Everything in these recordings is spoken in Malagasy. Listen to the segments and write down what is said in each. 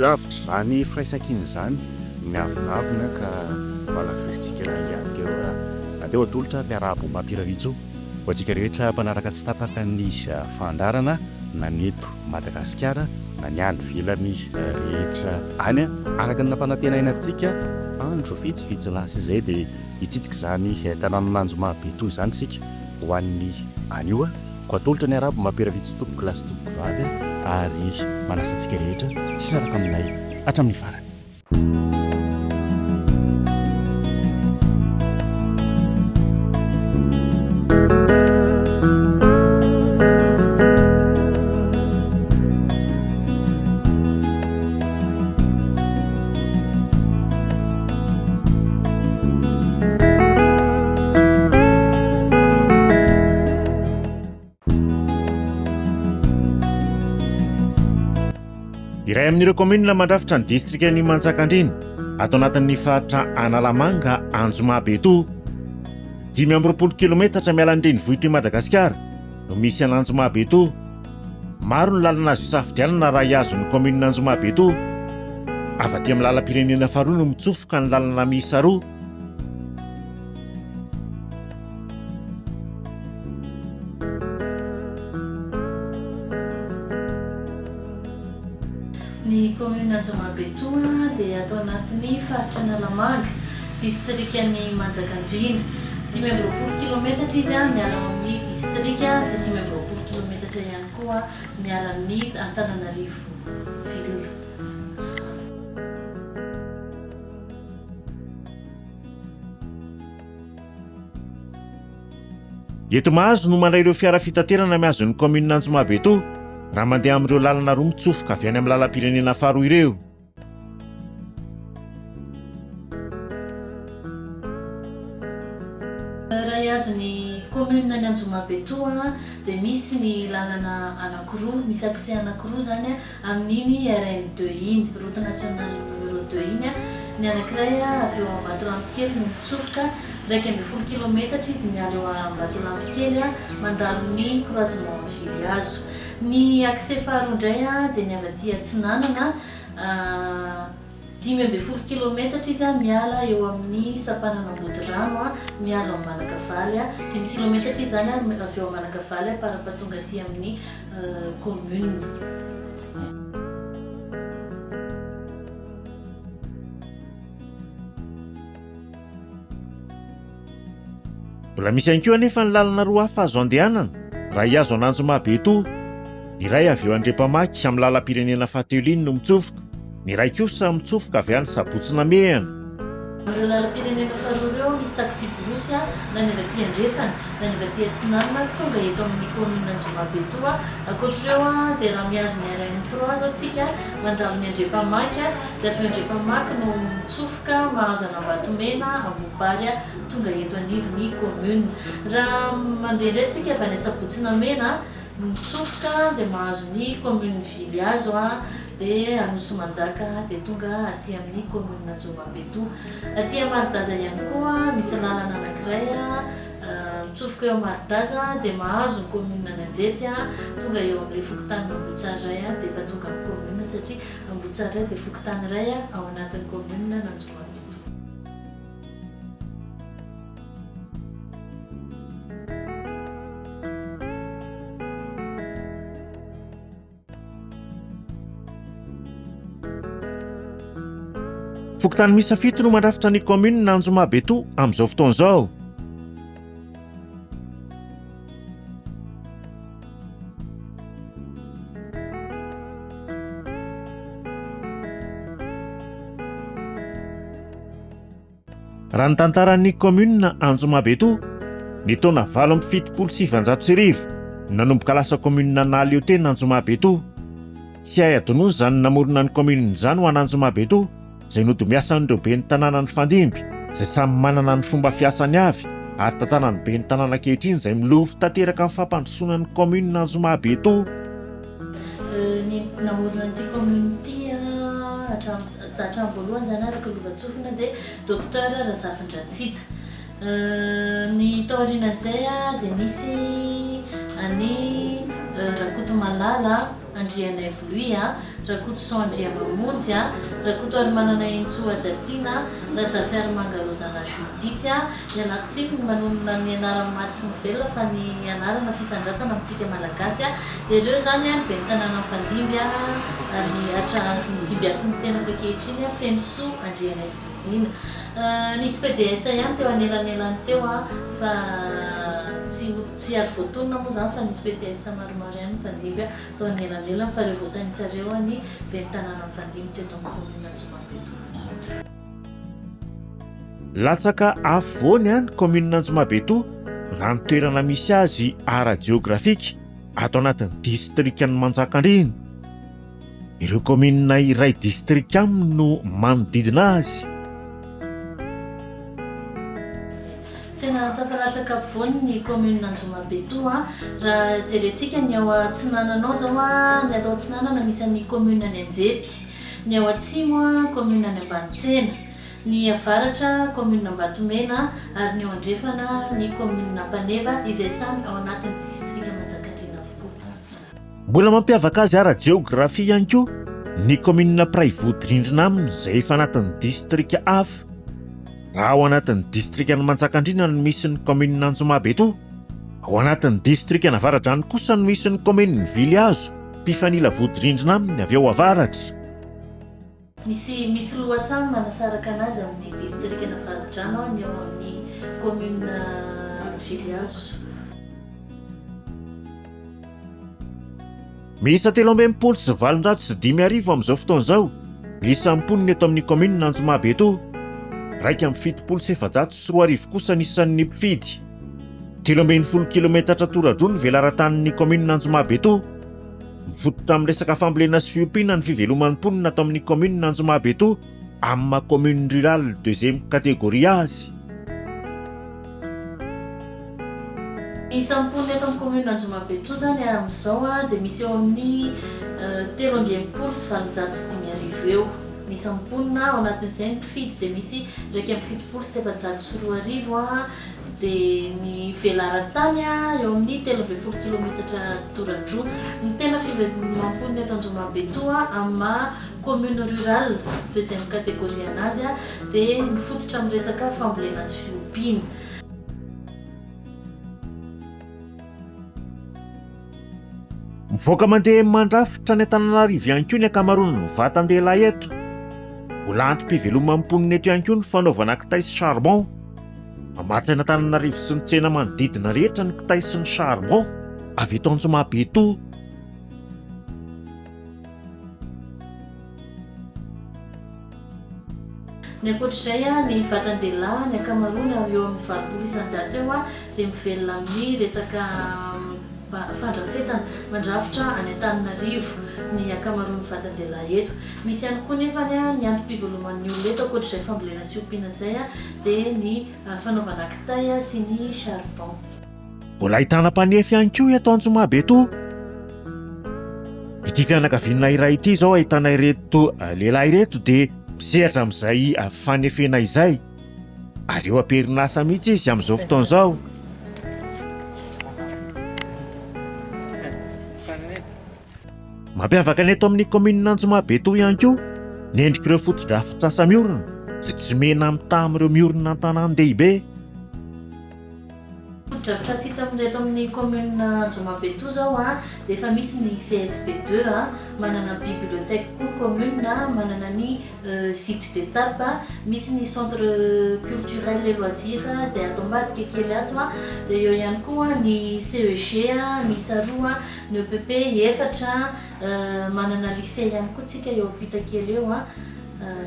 Lavitra izany firaisankina izany ny avonavona ka malaverintsika ihany keo fa andeha ho atolotra ny arahaba ho mampiraritsoa ho antsika rehetra mpanaraka tsy tapaka ny fandaharana na ny eto Madagasikara na ny any ivelany rehetra any. Araka ny nampanantenaina antsika andro vitsivitsy lasa izay dia hitsidika izany tanànan'Anjoma Betoa izany isika ho an'ny anio. Koa atolotra ny arabo mampiraritsoa tompoko lahy sy tompoko vavy ary manasa antsika rehetra tsy hisaraka aminay hatramin'ny farany. Iray amin'ireo kaominina mandrafitra ny distrikan'i Manjakandriana, ato anatin'ny faritra Analamanga, Anjoma Betoa. 25 kilometatra miala ny renivohitr'i Madagasikara no misy an'Anjoma Betoa. Maro ny lalana azo isafidianana raha hihazo ny kaominina Anjoma Betoa. Avy aty amin'ny lalam-pirenena faharoa no mitsofoka ny lalana miisa roa. Ny kaominina Anjomabetoa dia ato anatin'ny faritra Analamanga, distrikan'i Manjakandriana. 25 kilometatra izy miala ao amin'ny distrika dia 25 kilometatra ihany koa miala amin'ny Antananarivo ville. Eto Mahazo no mandray ireo fiara fitaterana mihazo ny kaominina Anjomabetoa raha mandeha amin'ireo lalana roa mitsofoka avy any amin'ny lalam-pirenena faharoa ireo. Raha hihazo ny kaominina ny Anjomabetoa dia misy ny lalana anankiroa, misy accès anankiroa izany Amin'iny RN deux iny, route nationale numéro deux iny, ny anankiray avy eo Ambatolampikely no mitsofoka, 11 kilometatra izy miala eo Ambatolampikely mandalo ny croisement Vilihazo. Ny accès faharoa indray dia ny avy aty atsinanana, 15 kilometatra izy miala eo amin'ny sampanan'Ambodirano mihazo an'i Manakavaly, dimy kilometatra izy izany avy eo Manakavaly am-parapatonga aty amin'ny commune. Mbola misy ihany koa anefa ny lalana roa hafa azo andehanana raha hihazo an'Anjoma Betoa. Ny iray avy eo Andriampamaky amin'ny lalam-pirenena fahatelo iny no mitsofoka, ny iray kosa mitsofoka avy any Sabotsy Namehana. Amin'ireo lalam-pirenena faharoa ireo, misy taksiborosy na ny avy aty andrefana na ny avy aty atsinanana tonga eto amin'ny kaominina Anjoma Betoa. Ankoatr'ireo dia raha mihazo ny RN trois izao tsika mandalo ny Andriampamaky dia avy eo Andriampamaky no mitsofoka mahazo an'Ambatomena, Ambohibary tonga eto anivon'ny kaominina. Raha mandeha indray tsika avy any Sabotsy Namehana mitsofoka dia mahazo ny commune Vilihazo dia Anosimanjaka dia tonga aty amin'ny commune Anjomabetoa. Aty Amaridaza ihany koa misy lalana anankiray mitsofoka eo Amaridaza dia mahazo ny commune Ananjepy tonga eo amin'ilay fokontanin'Ambohitsariray dia efa tonga amin'ny commune satria Ambohitsariray dia fokontany iray ao anatin'ny commune Anjomabetoa. Fokontany miisa fito no mandrafitra ny kaominina Anjoma Betoa amin'izao fotoana izao. Raha ny tantaran'ny kaominina Anjomabetoa, ny taona 1978 no nanomboka lasa kaominina nahaleo tena Anjomabetoa. Tsy hay adinoina izany namorona ny kaominina izany ho an'Anjomabetoa, izay nodimbiasan'ireo ben'ny tanàna nifandimby, izay samy manana ny fomba fiasany avy. ary tantanan'ny ben'ny tanàna ankehitriny izay milofo tanteraka amin'ny fampandrosoana ny kaominina Anjomabetoa. Ny namorona an'ity commune ity hatramin'ny voalohany izany araka ny lovantsofina dia Docteur Razafindratsita. Ny taorianan'izay dia nisy an'i Rakotomalala Andrianaivo Louis, Rakotoson Andriamamonjy, Rakotoarimanana Henintsoa Hajatiana, Razafiarimanga Rosana Judith. Ialako tsiny ny manonona ny anaran'ny maty sy ny velona fa ny anarana fisandratana amintsika Malagasy dia ireo izany ny ben'ny tanàna mifandimby ary hatra-dimbiasin'ny tenako ankehitriny Fenosoa Andrianaivo Nirina. Nisy pds ihany teo anelanelany teo fa tsy tsy ary voatonona moa izany fa nisy pds maromaro ihany nifandimby teo anelanelany fa ireo voatanisa ireo ny ben'ny tanàna nifandimby teto amin'ny commune Anjomambeto. Latsaka afovoany ny kaominina Anjomabetoa raha ny toerana misy azy ara-jeografika ato anatin'ny distrikan'i Manjakandriana. Ireo kaominina iray distrika aminy no manodidina azy. Tena tafalatsaka afovoany ny kaominina Anjomabetoa. Raha jerentsika ny ao atsinanana ao izao, ny ato atsinanana misy an'ny kaominina any Anjepy. Ny ao atsimo, kaominina any Ambanitsena. Ny avaratra, kaominina Ambatomena, ary ny ao andrefana, ny kaominina Ampaneva, izay samy ao anatin'ny distrika Manjakandriana avokoa. Mbola mampiavaka azy ara-jeografia ihany koa ny kaominina mpiray vodirindrina aminy izay efa anatin'ny distrika hafa. Raha ao anatin'ny distrikan'i Manjakandriana no misy ny kaominina Anjomabetoa, ao anatin'ny distrikan'Avaradrano kosa no misy ny kaominin'i Vilihazo, mpifanila vodirindrina aminy avy ao avaratra. Misy misy lohasaha manasaraka anazy amin'ny distrikan'Avaradrano ny ao amin'ny commune Vilihazo. Miisa 863 amin'izao fotoana izao ny isan'ny mponina eto amin'ny kaominina Anjomabetoa. 2071 kosa ny isan'ny mpifidy. 13 kilometatra toradroa ny velaran-tanin'ny kaominina Anjomabetoa. Mifototra amin'ny resaka fambolena sy fiompiana ny fiveloman'ny mponina ato amin'ny kaominina Anjomabetoa amin'ny maha commune rurale deuxième catégorie azy. Ny isan'ny mponina eto amin'ny commune Anjomabetoa izany amin'izao dia misy eo amin'ny 863 eo ny isan'ny mponina, ao anatin'izay ny mpifidy dia misy 271 dia ny velaran-tany eo amin'ny 13 kilometatra toradroa. Ny tena fivelomam-ponina eto Anjomabetoa amin'ny maha commune rurale deuxième catégorie anazy dia mifototra amin'ny resaka fambolena sy fiompiana. Mivoaka mandeha mandrafitra any Antananarivo ihany koa ny ankamaroan'ny vatan-dehilahy eto. Mbola antom-piveloman'ny mponina eto ihany koa ny fanaovana kitay sy charbon. Mamatsy an'Antananarivo sy ny tsena manodidina rehetra ny kitay sy ny charbon avy eto Antsomabetoa. Ny ankoatr'izay, ny vatan-dehilahy, ny ankamaroany eo amin'ny 80% eo dia mivelona amin'ny resaka fandrafetana, mandrafitra any Antananarivo ny ankamaroan'ny vatan-dehilahy eto. Misy ihany koa nefa ny antom-piveloman'ny olona eto ankoatr'izay fambolena sy ompiana izay dia ny fanaovana kitay sy ny charbon. Mbola ahitana mpanefy ihany koa eto Antsomabetoa. Ity fianakaviana iray ity izao ahitana ireto eh, lehilahy ireto dia misehatra amin'izay eh, fanefena izay ary eo am-perinasa mihitsy izy amin'izao fotoana izao. Mampiavaka ny eto amin'ny kaominina Antsomabetoa ihany koa ny endrik'ireo fotodrafitrasa miorina izay tsy mena mitaha amin'ireo miorina an-tanàn-dehibe. Fotodrafitrasa hita amin'ny eto amin'ny commune Anjomabetoa izao dia efa misy ny CSB deux, manana bibliothèque koa ny commune, manana ny gîte d'étape, misy ny centre culturel et loisir izay ato ambadika kely ato, dia eo ihany koa ny CEG miisa roa, ny EPP efatra, manana lycée ihany koa tsika eo ampita kely eo.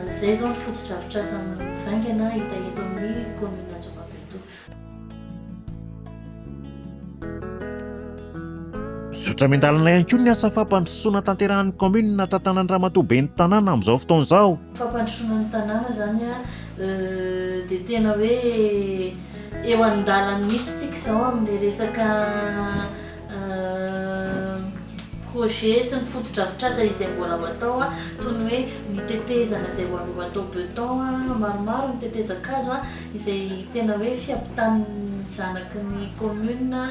Izay izao ny fotodrafitrasa mivaingana hita eto amin'ny commune Anjomabetoa. Mizotra miandalana ihany koa ny asa fampandrosoana tanterahin'ny kaominina tantanan-dRamatoa Ben'ny tanàna amin'izao fotoana izao. Fampandrosoana ny tanàna izany dia tena hoe. Eo an-dalana mihitsy tsika izao amin'ny resaka projet sy ny fotodrafitrasa izay mbola ho atao toy ny hoe ny tetezana izay ho atao beton, maromaro ny tetezan-kazo izay tena hoe fiampitan'ny zanaky ny commune,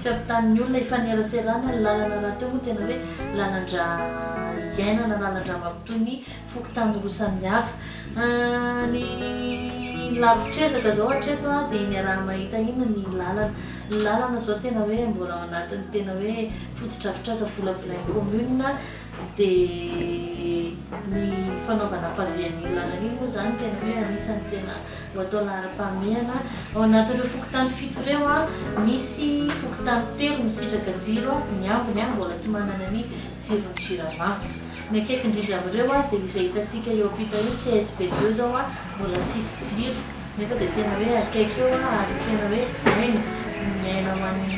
fiampitan'ny olona hifaneraserana, ny lalana rahateo moa tena hoe lalan-drà iainana, lalan-drà mampitohy ny fokontany roa samihafa. Ny lavitr'ezaka izao hatreto dia niaraha-mahita iny ny lalana. Ny lalana izao tena hoe mbola ao anatin'ny tena hoe fotodrafitrasa volavolain'ny commune dia ny fanaovana pavé an'iny lalana iny moa izany tena hoe anisan'ny tena ho atao laharam-pahamehana. Ao anatin'ireo fokontany fito ireo, misy fokontany telo misitraka jiro, ny ambiny mbola tsy manana ny jiron'ny Jirama. Ny akaiky indrindra amin'ireo dia izay hitantsika eo ampita io, CSB deux izao mbola tsisy jiro nefa dia tena hoe akaiky eo ary tena hoe aina ny aina ho an'ny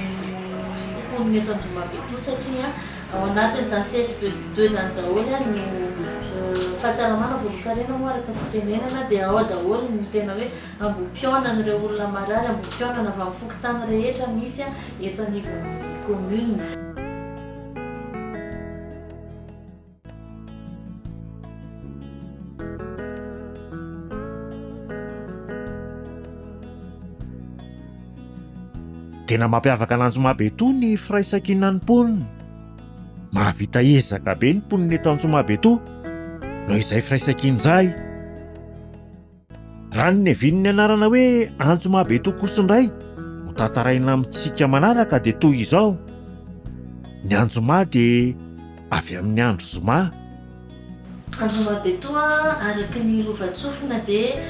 mponina eto Anjomabetoa satria ao anatin'izany CSB deux izany daholo no fahasalamana voalohan-karena moa araka ny fitenenana dia ao daholo ny tena hoe ambohi-pihaonan'ireo olona marary, ambohi-pihaonana avy amin'ny fokontany rehetra misy eto anivon'ny commune. Tena mampiavaka an'Anjomabe toa ny firaisankinan'ny mponina. Mahavita ezaka be ny mponina eto Anjomabe toa noho izay firaisankina izay. Raha ny niavian'ny anarana hoe Anjomabe kosa indray no tantaraina amintsika manaraka dia toy izao, Ny Anjoma dia avy amin'ny andro zoma. Anjoma Betoa araka ny lovantsofina dia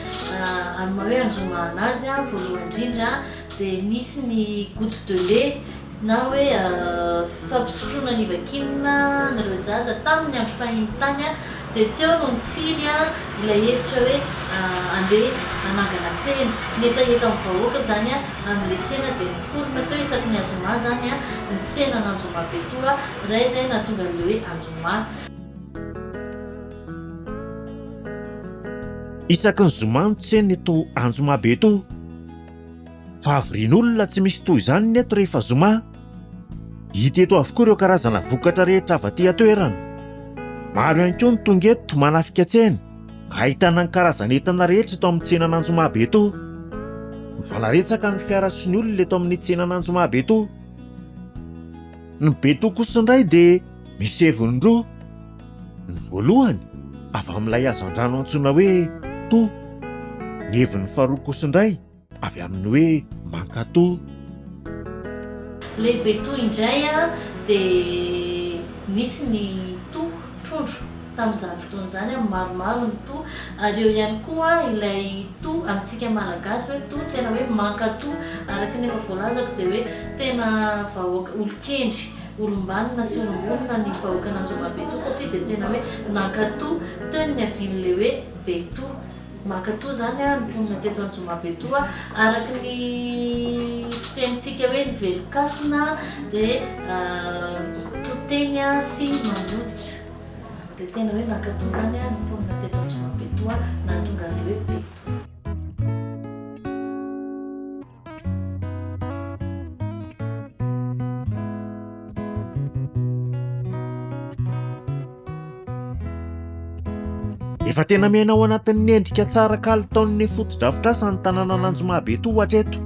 amin'ny maha hoe Anjoma anazy voalohany indrindra dia nisy ny goutte de lait na hoe fampisotroana ny vakinina an'ireo zaza tamin'ny andro fahiny tany dia teo no nitsiry ilay hevitra hoe andeha hanangana tsena. Ny hetahetan'ny vahoaka izany amin'ilay tsena dia niforona teo isaky ny azoma izany ny tsenan'Anjoma Betoa iray izay nahatonga an'ilay hoe Anjoma. Isaky ny zoma ny tsena eto Anjoma Betoa. Fahavorian'olona tsy misy toy izany ny eto rehefa zoma. Hita eto avokoa ireo karazana vokatra rehetra avy aty an-toerana. Maro ihany koa ny tonga eto manafika tsena ka ahitana ny karazan'entana rehetra eto amin'ny tsenan'Anjoma Betoa. Mifanaretsaka ny fiara sy ny olona eto amin'ny tsenan'Anjoma Betoa. Ny Betoa kosa indray dia misy heviny roa. Ny voalohany, avy amin'ilay hazandrano antsoina hoe to. Ny heviny faharoa kosa indray avy amin'ny hoe mankatò. Ilay Betoa indray dia nisy ny to, trondro, tamin'izany fotoana izany, maromaro ny to, ary eo ihany koa ilay to amintsika Malagasy hoe to tena hoe mankatò, araka ny efa voalazako dia hoe tena vahoaka olon-kendry. Olom-banona sy olom-bonona ny vahoakan'Anjoma Betoa satria dia tena hoe nankatò teo ny niavian'ilay hoe Betoa. Mankatò izany ny mponina teto Anjoma Betoa. Araka ny fitenintsika hoe ny velon-kasina dia to teny sy manoditra. Dia tena hoe nankatò izany ny mponina teto Anjoma Betoa nahatonga an'ilay hoe Betoa. Efa tena miaina ao anatin'ny endrika tsara kalitaon'ny fotodrafitrasa ny tanànan'Anjoma Betoa hatreto.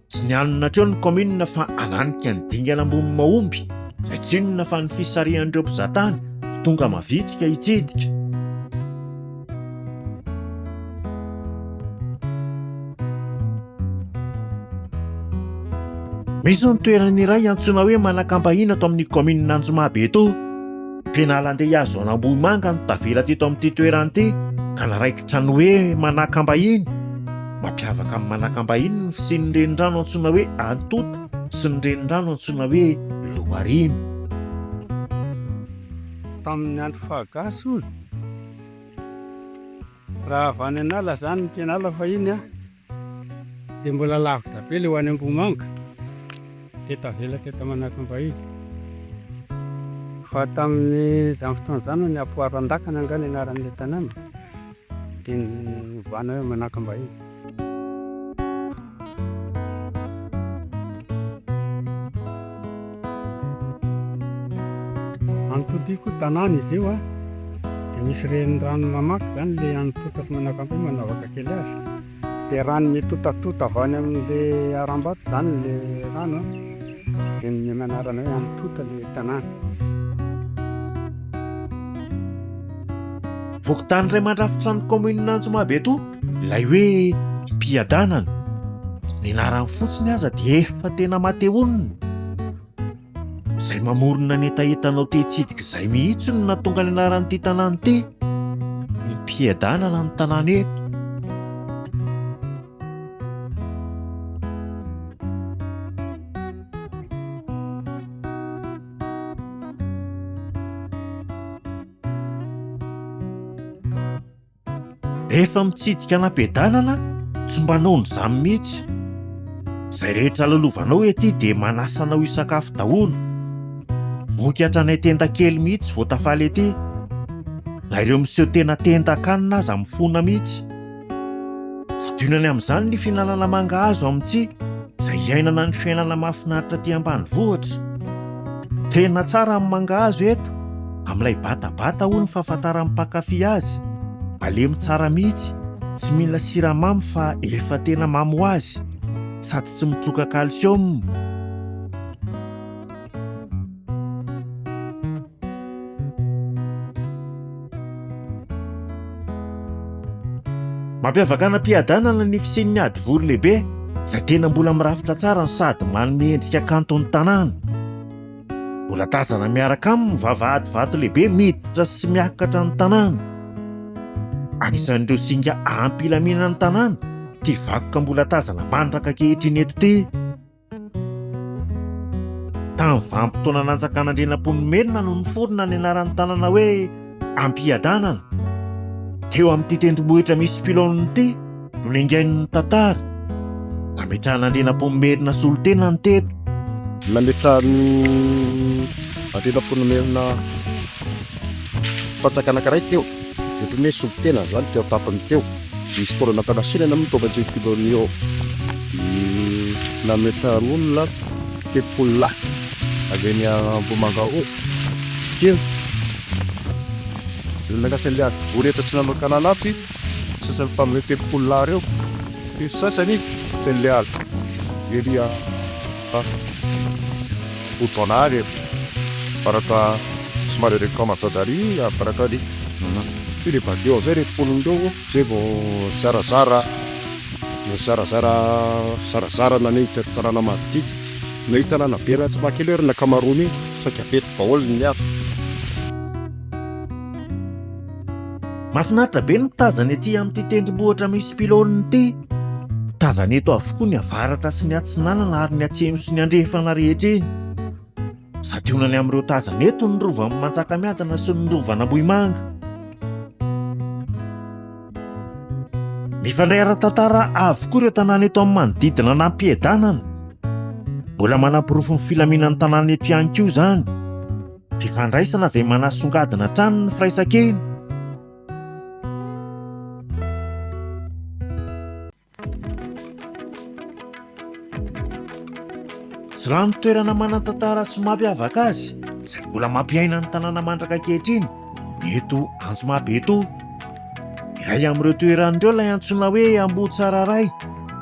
Tsy nianona hatreo ny kaominina fa hananika ny dingana ambony mahomby, izay tsy inona fa ny fisarihan'ireo mpizahatany ho tonga mavitrika hitsidika. Misy ny toerana iray antsoina hoe Manakambahiny ato amin'ny kaominina Anjoma Betoa. Mpianala andeha hihazo an'Ambohimanga no tavela teto amin'ity toerana ity ka naraikitra ny hoe Manakambahiny. Mampiavaka amin'ny Manakambahiny ny fisian'ny renirano antsoina hoe Antota sy ny renirano antsoina hoe Loharino. Tamin'ny andro fahagasy hono, raha avy any an'ala izany ny mpianala fahiny an, Dia mbola lavitra be ilay ho any Ambohimanga, dia tavela teto Manakambahiny. Fa tamin'izany fotoana izany hono Ampoarandakana angaha ny anaran'ilay tanàna, dia novana hoe Manakambahiny. Antoto io koa tanàna izy io a, dia misy renirano mamaky izany ilay Antoto sy Manak'Amboa manavaka kely azy. Dia rano mitotatota avy any amin'ilay harambato izany ilay rano a, dia nomena anarana hoe Antoto ilay tanàna. Fokontany iray mandrafitra ny kaominina Anjomabetoa ilay hoe Mpiadanana. Ny anarany fotsiny aza dia efa tena matehonina. Izay mamorona ny hetahetanao te hitsidika izay mihitsy no nahatonga ny anaran'ity tanàna ity. Ny Mpiadanana ny tanàna eto. Rehefa mitsidika an'Ampiadanana, tsy mba noana izany mihitsy. Izay rehetra lalovanao ety dia manasa anao hisakafo daholo. Voky hatrany an-tenda kely mihitsy vao tafaly ety. Na ireo miseho tena tendan-kanina aza mifona mihitsy. Santionany amin'izany ny fihinanana mangahazo amin'ny tsihy, izay iainana ny fiainana mahafinaritra aty ambanivohitra. Tena tsara ny mangahazo eto, amin'ilay batabata hoy ny fahafantaran'ny mpankafy azy. Malemy tsara mihitsy, tsy mila siramamy fa efa tena mamy ho azy, sady tsy mitroka kalsioma. Mampiavaka an'Ampiadanana ny fisian'ny hadivory lehibe izay tena mbola mirafitra tsara no sady manome endrika kanto ny tanàna. Mbola tazana miaraka aminy ny vavahady vato lehibe miditra sy miakatra ny tanàna. Anisan'ireo singa ampilaminana ny tanàna ity vakoka mbola tazana mandraka ankehitriny eto ity. Tamin'ny vanim-potoana nanjakan'Andrianampoinimerina no niforona ny anaran'ny tanàna hoe Ampiadanana. Teo amin'ity tendrombohitra misy pylône ity no ningain'ny tantara. Nametrahan'Andrianampoinimerina solontena ny teto. Nametrahan'i Andrianampoinimerina mpanjaka anankiray teo, dia ohatran'ny hoe solontena izany teo an-tampony teo. Nisy taona nampianasinana moa tao amin'io pylône io. Dia nametrahan'olona 30 lahy avy eny Ambohimanga ao. Telo. Ireo nanasa ilay hadivory eto Atsinanana aby, ny sasany tamin'ireo 30 lahy ireo, ny sasany teny ilay ery Ambohijanahary, avaratra somary ery Ankamajada ery, avaratra ery. Firy bakeo avy eo ireo mponina ireo zay vao zarazara, zarazara, zarazara nanenjika ny tanàna manodidina. Na io tanàna be Ratsimakely io ary ny ankamaroany io saika be daholo ny avy. Mahafinaritra be ny mitazana ety amin'ity tendrombohitra misy pylône ity. Tazana eto avokoa ny avaratra sy ny atsinanana ary ny atsimo sy ny andrefana rehetra iny. Santionany amin'ireo tazana eto ny rovan'i Manjakamiadana sy ny rovan'Ambohimanga. Mifandray ara-tantara avokoa ireo tanàna eto amin'ny manodidina an'Ampiadanana. Mbola manaporofo ny filaminan'ny tanàna eto ihany koa izany. Fifandraisana izay manasongadina hatrany ny firaisankina. Tsy lany toerana manan-tantara sy mampiavaka azy, izay mbola mampiaina ny tanàna mandraka ankehitriny, ny eto Anjoma Betoa. Iray amin'ireo toerana ireo ilay antsoina hoe Ambohitsararay,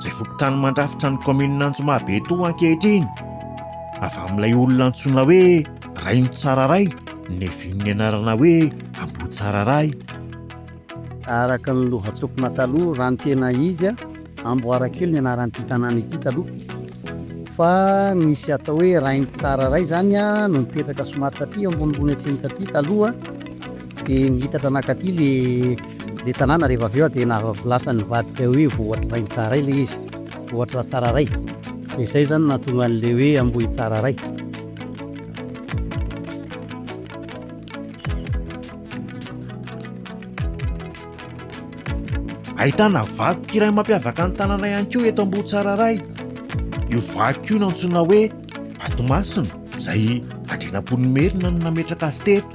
izay fokontany mandrafitra ny kaominina Anjoma Betoa ankehitriny. Avy amin'ilay olona antsoina hoe Rainitsararay no niavian'ny anarana hoe Ambohitsararay. Araka ny lovantsofina taloha, raha ny tena izy, Amboarakely ny anaran'ity tanàna ity taloha. Fa nisy atao hoe Rainitsararay izany no nipetraka somary taty ambonimbony atsimo taty taloha, dia nihitatra nankaty le le tanàna rehefa avy eo dia lasa nivadika hoe Vohitra Rainitsaray ilay izy, Vohitra Tsararay. Dia izay izany no nahatonga an'ilay hoe Ambohitsararay. Ahitana vakoka iray mampiavaka ny tanàna ihany koa eto Ambohitsararay. Io vakoka io no antsoina hoe Vatomasina, izay Andrianampoinimerina no nametraka azy teto.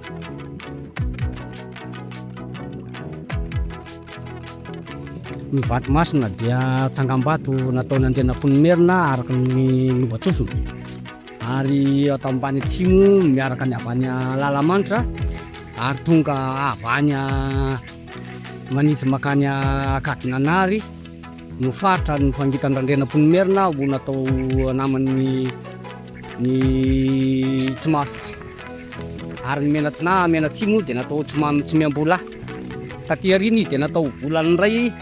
Ny Vatomasina dia tsangambato nataon'Andrianampoinimerina araka ny lovantsofina. ary ato ambany atsimo miaraka ny avy any Alalamanitra ary tonga avy any Manitsy mankany Ankadinanary no faritra nofangitan-dRandrianampoinimerina ho natao naman'ny ny Tsimasy ary ny Menatsinahy Menatsimo dia natao Tsimiamboholahy. Taty aoriana izy dia natao Volanindray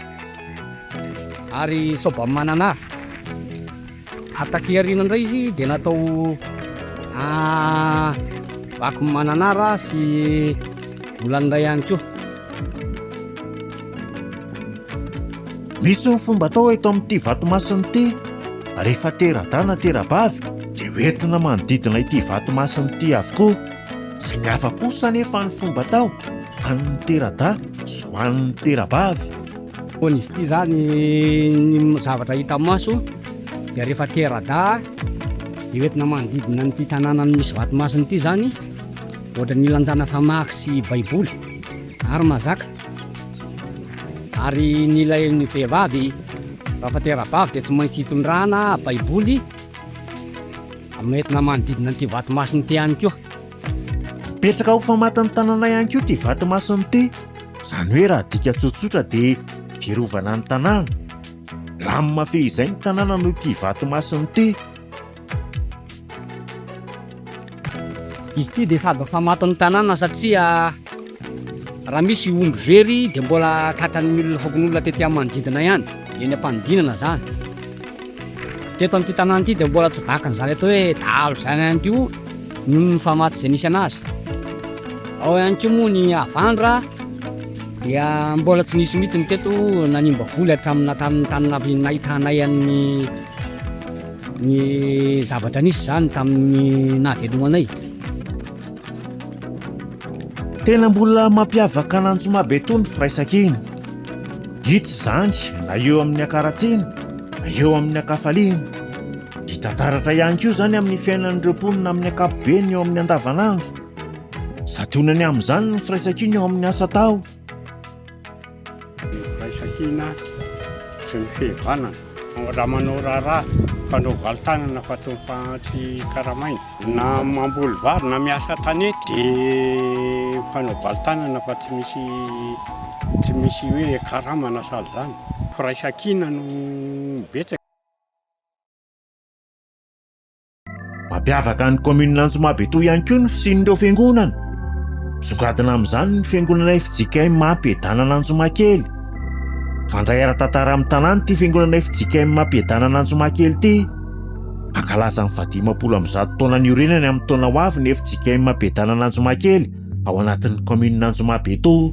ary Soabamananara. Ary taty aoriana indray izy dia natao Vakimananara sy Volanindray ihany koa. Misy ny fomba atao eto amin'ity vatomasina ity, rehefa tera-dahy na tera-bavy dia hoentina manodidina ity vatomasina ity avokoa. Saingy hafa kosa anefa ny fomba atao ho an'ny tera-dahy sy ho an'ny tera-bavy. Hoan'izy ity zany ny zavatra hita maso dia rehefa tera-dahy dia hoentina manodidina an'ity tanàna misy vatomasina ity zany ohatran'ny ilanjana famaky sy baiboly ary mazaka ary ny ilay ny vehivavy raha tera-bavy dia tsy maintsy hitondrana baiboly hoentina manodidina an'ity vatomasina ity ihany koa. Mipetraka ho famatan'ny tanàna ihany koa ity vatomasina ity. Izany hoe raha adika tsotsotra dia fiarovana ny tanàna. Lamina fehizay ny tanàna noho ity vatomasina ity. Izy ity dia sady famaton'ny tanàna satria raha misy omby very dia mbola tratran'ny olona fokonolona tety amin'ny manodidina ihany, eny am-panidinana izany. Teto amin'ity tanàna ity dia mbola tsy vakin'izany atao hoe dahalo izany ihany koa noho ny famatsy izay nisy anazy. Ao ihany koa moa ny havandra dia mbola tsy nisy mihitsy ny teto nanimba voly hatramin'ny tamin'ny tany nahitanay an'ny ny zavatra nisy izany tamin'ny nahavelomanay. Tena mbola mampiavaka an'Anjomabetoa ny firaisankina. Hita izany na eo amin'ny ankaratsiana na eo amin'ny ankafaliana. Hita taratra ihany koa izany amin'ny fiainan'ireo mponina amin'ny ankapobeny eo amin'ny andavanandro. Santionany amin'izany ny firaisankina eo amin'ny asa atao. Ny firaisankina sy ny fihavanana. Raha manao raharaha, mpanao valin-tanana fa tsy mifantsy karamaina. Na mamboly vary na miasa tanety dia mifanao valin-tanana fa tsy misy tsy misy hoe karama na sahala izany. Firaisankina no betsaka. Mampiavaka ny kaominina Antsomabetoa ihany koa ny fisian'ireo fiangonana. Misongadina amin'izany ny fiangonana fjkm Ampiadanana Antsomakely. Mifandray ara-tantara amin'ny tanàna ity fiangonana fjkm Ampiadanana Antsomakely ity. Hankalaza ny fahadimampolo amby taona niorenany amin'ny taona ho avy ny fjkm Ampiadanana Antsomakely ao anatin'ny kaominina Antsomabetoa.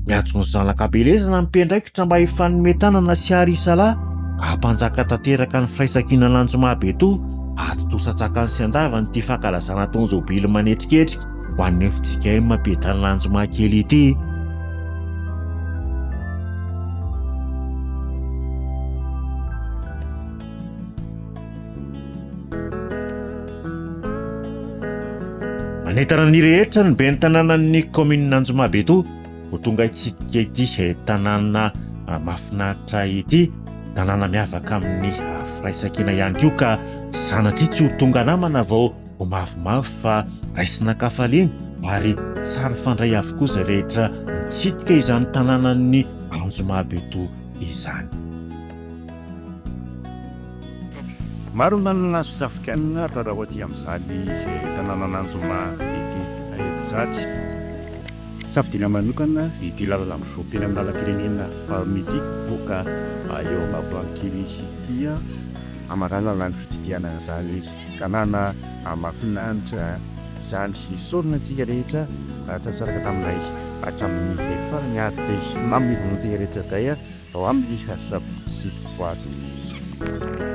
Miantso ny zanaka am-pielezana ny mpiandraikitra mba hifanome tanana sy hary hisalahy hampanjaka tanteraka ny firaisankinan'Antsomabetoa atontosa an-tsakany sy an-davany ity fankalazana taon-jobily manetriketrika ho an'ny fjkm Ampiadanana Antsomakely ity. Manentana ny rehetra ny ben'ny tanànan'ny kaominina Anjomabetoa ho tonga hitsidika ity tanàna mahafinaritra ity, tanàna miavaka amin'ny firaisankina ihany koa ka sanatria tsy ho tonga namana vao ho mavomavo fa raisina an-kafaliana ary tsara fandray avokoa izay rehetra mitsidika izany tanànan'ny Anjomabetoa izany. Maro ny lalana azo isafidianana raha ho aty amin'izany tanànan'Anjoma ity eto izany. Safidiana manokana ity lalana mivoaka eny amin'ny lalam-pirenena faharoa ity, mivoaka eo Ambaboakely ity, hamaranana ny fitsidihana an'izany tanàna mahafinaritra izany. Isaorana antsika rehetra tsy nisaraka taminay hatramin'ny farany ary dia mamy ny vonintsika rehetra dia. Ao amin'ny sabotsy ho avy izao.